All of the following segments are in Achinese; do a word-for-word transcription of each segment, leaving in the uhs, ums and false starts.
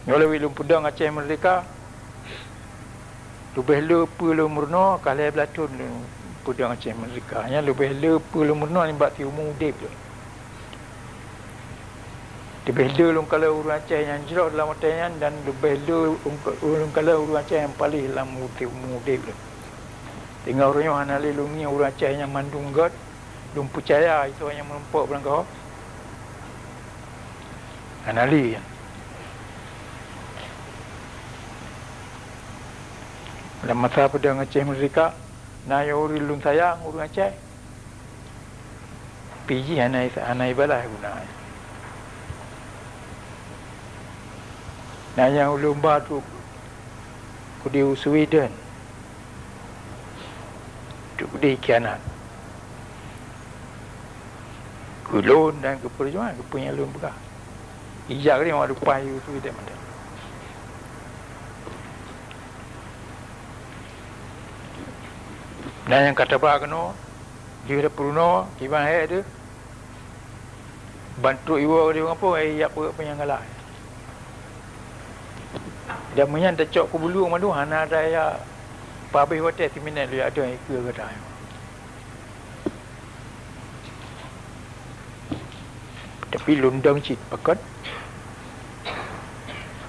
Nyoe lé lôn peudong Aceh Merdeka, leubeh le peue lôn meurunoe ka lhèe blaih thon lôn peudong Aceh Merdeka. Nyan leubeh le peue lôn meurunoe nibak siumu udeb lôn. Leubeh le lôn kalon ureueng Aceh nyang jroh dalam watèe nyan, dan leubeh le lôn kalon ureueng Aceh nyang paléh lam siumu udeb lôn. Teungoh uroe nyoe hana lé lôn ngieng ureueng Aceh nyang mandum gèt, lôn peucaya isoe nyang meurumpok blang keuhoe. Hana lé nyan. Lam masa peudong Aceh Merdeka, na nyang ureueng lôn sayang ureueng Aceh. Pih jih hana, hana ibalah guna. Na nyang ulôn ba trok keudéh u Sweden, trok keudéh khianat keu lôn dan keu peujuangan, keu peue nyang lôn peugah. Ijak keudéh meutupan u Sweden mantong. Na nyang ka taba keunoe, jih tapeurunoe, kiban hék teuh. Ban trok iwoe di gampông, eh, jak peuet peunyang galak. Dan meunyan tacok keu bulueng mandum, hana daya pabéh watèe siminèt lôn jak dong ikeue gata nyoe. Tapi lôn dong cit pakon.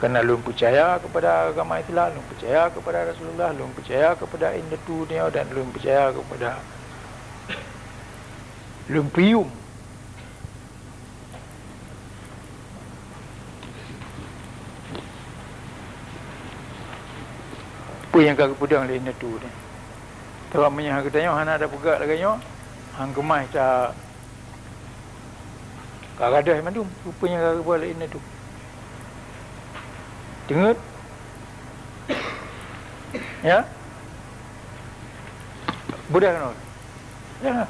Karena lôn peucaya kepada agama Islam, lôn peucaya kepada Rasulullah, lôn peucaya kepada indatu nyoe, dan lôn peucaya kepada lôn pium. Peue nyang ka geupeudong lé indatu nyoe? Sabab meunyoe geutanyoe hana tapeugah lagèe nyoe, han keumah ta Ka gadôh mandum peue nyang ka geubuet lé indatu. Teungeut? Ya? Beudôh keunoe. Ya.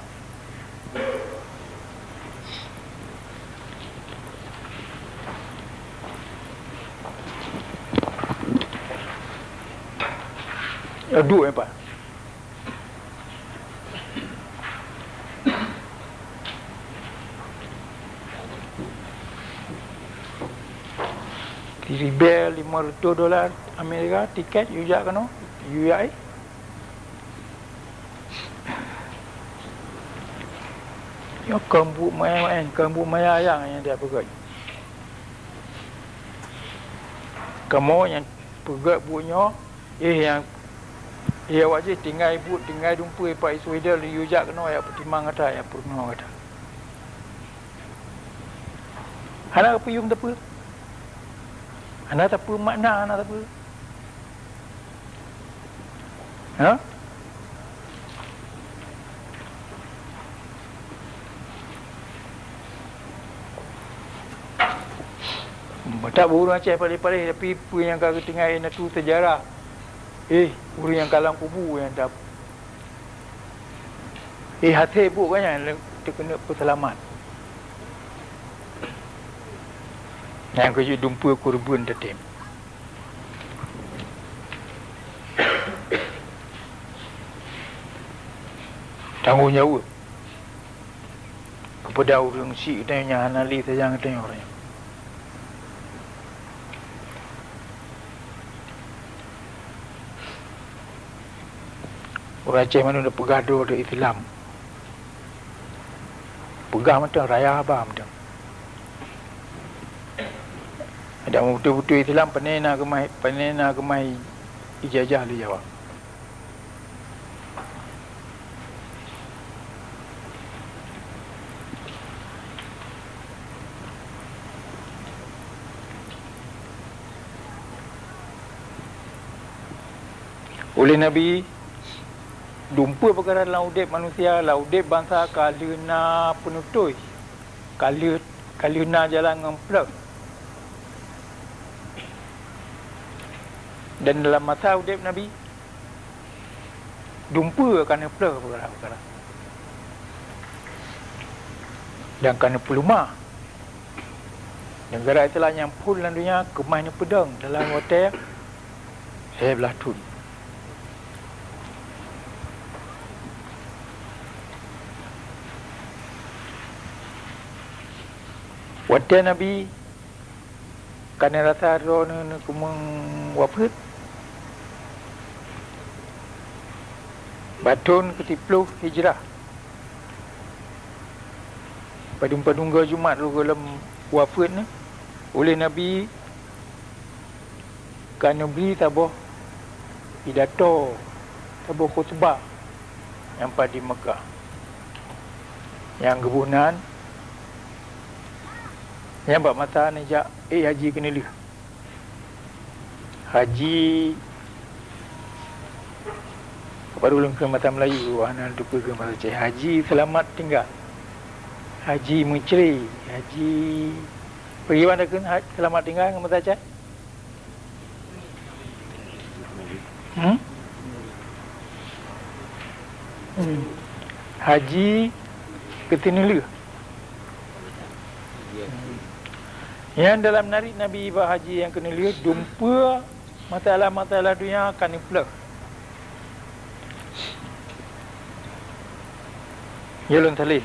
Duek, eh, Pak. Siribèe limong reutôh dolar Amerika tiket, yue jak keunoe, yue jak, eh. Nyoe kon buet maén-maén, kon buet maya ayang nyang jak peugöt. Kamoe nyang peugöt buet nyoe, eh, nyang, eh, awak jih tinggai buet, tinggai dumpeue bak Sweden, yue jak keunoe, jak peutimang gata, jak peurunoe gata. Hana peuyuem teupeu. Hana teupeu makna, hana teupeu. Ha? Matak ureueng Aceh paléh-paléh, tapi peue nyang ka geutinggai na tu seujarah. Eh, ureueng nyang ka lam kubu nyang dap-, eh, hasé buet gobnyan lé-, teukeunöp peuseulamat. Nyang keujeuet dumpeue keureubeuen teutem. Tanggong jaweueb keupada ureueng syiek geutanyoe nyang hana lé sajan geutanyoe uroe nyoe. Ureueng Aceh mandum tapeugah droe teuh Islam. Peugah mantong, raya haba mantong. Adak meubeutôi-beutôi Islam, pane na keumah, pane na keumah ijajah lé Jawa. Ulèh Nabi, dumpeue peukara lam udép manusia, lam udép bansa ka lheueh na peunutôi, ka lheueh, ka lheueh na jalan ngon pleueh. Dan dalam masa udép Nabi, dumpeue ka neupleueh peukara-peukara dan ka neupeuluma. Neugara Islam nyang phôn lam donya keumah neupeudong dalam watèe lhèe blaih thôn. Watèe Nabi Ka neurasa droeneuh neukeumeung wafeuet? Bak thon keusiplôh Hijrah, padum-padum goe Jumat lom wafeuet neuh, uleh Nabi ka neubri saboh pidato, saboh khutbah nyang pat di Meukah. Nyang geuboh nan, nyang bak masa neujak ék haji keuneulheueh. Haji, baru lôn kheun masa Meulayu, hana teupeue kheun masa Aceh. Haji Selamat Tinggal. Haji Meucre. Haji, peue ban takheun ha-, Selamat Tinggal ngon masa Aceh? Hmm? Hmm. Haji keuteuneuleue. Nyan dalam narit Nabi bak haji nyang keuneulheueh, dumpeue masalah-masalah donya ka neuplôh. Ya lôn saleuem.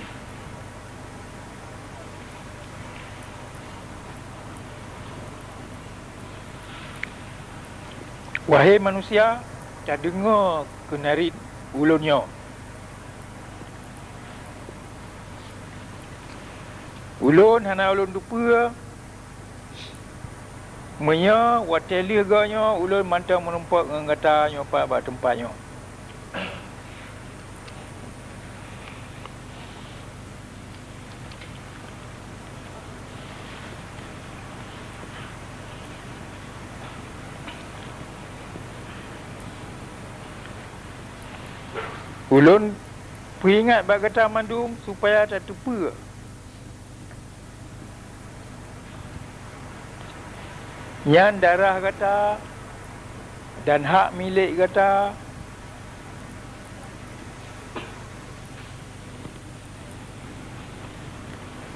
Wahé manusia, tadeungoe keunarit ulôn nyoe. Ulôn hana ulôn teupeue, meunyoe watée lheueh goe nyoe ulôn mantong meurumpok ngon gata nyoe pat bak teumpat nyoe. Ulôn peuingat bak gata mandum supaya tateupeue nyan darah gata dan hak milék gata.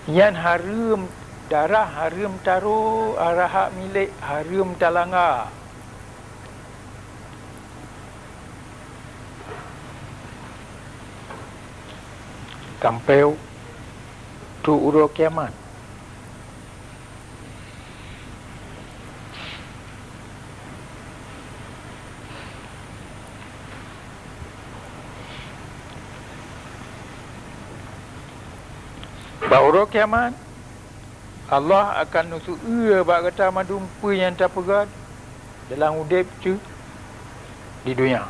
Nyan hareuem, darah hareuem taroh, darah hak milék hareuem talangga. Sampoe trok uroe kiamat. Bak uroe kiamat, Allah akan neuseu'eue bak gata mandum peue nyang tapeugét dalam udeb teuh di donya.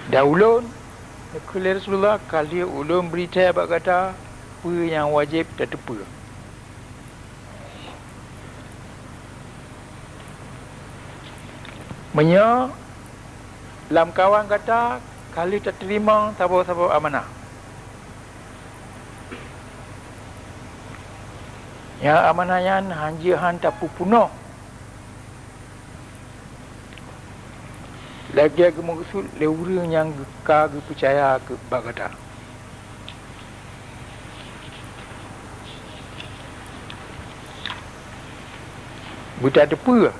Dan ulôn, neukheun lé Rasulullah, ka lheueh ulôn bri that bak gata peue nyang wajéb tateupeue. Meunyoe lamkawan gata ka lheueh tateurimong saboh-saboh amanah, nyang amanah nyan hanjeuet han tapeupunoh. Lagée geumeukeusut lé ureuëng nyang geu-, ka geupeucaya keu bak gata. Beutateupeue,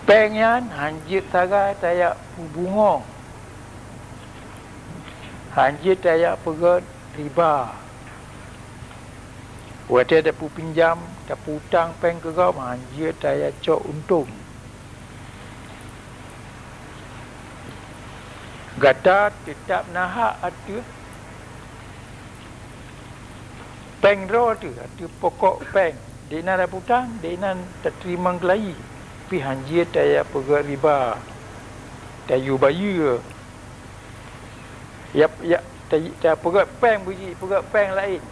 péng nyan hanjeuet sagai tajak peubungong, hanjeuet tajak peugét riba. Watée tapeupinjam, tapeuutang péng keu gob, hanjeuet tajak cok untông. Gata teutab na hak ateueh péng droe teuh, ateueh pokok péng. Dek na tapeutang, dek na tateurimong keulayi, pih hanjeuet tajak peugét riba, tayue bayeue. Ya, ya, ta-, tapeugét péng beujih, peugét péng laén.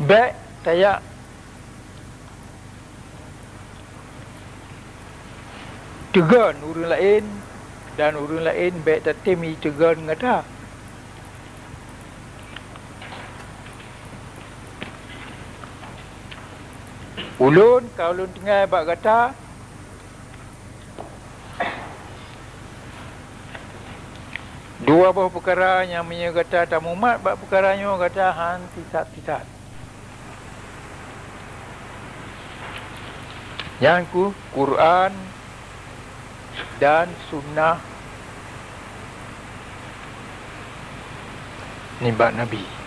Bék tajak teugon ureuëng laén, dan ureuëng laén bék tatem jiteugon gata. Ulôn ka ulôn tinggai bak gata dua boh peukara nyang meunyoe gata tamumat bak peukara nyoe, gata han sisat-sisat. Nyan kheueh Quran dan sunnah nibak Nabi.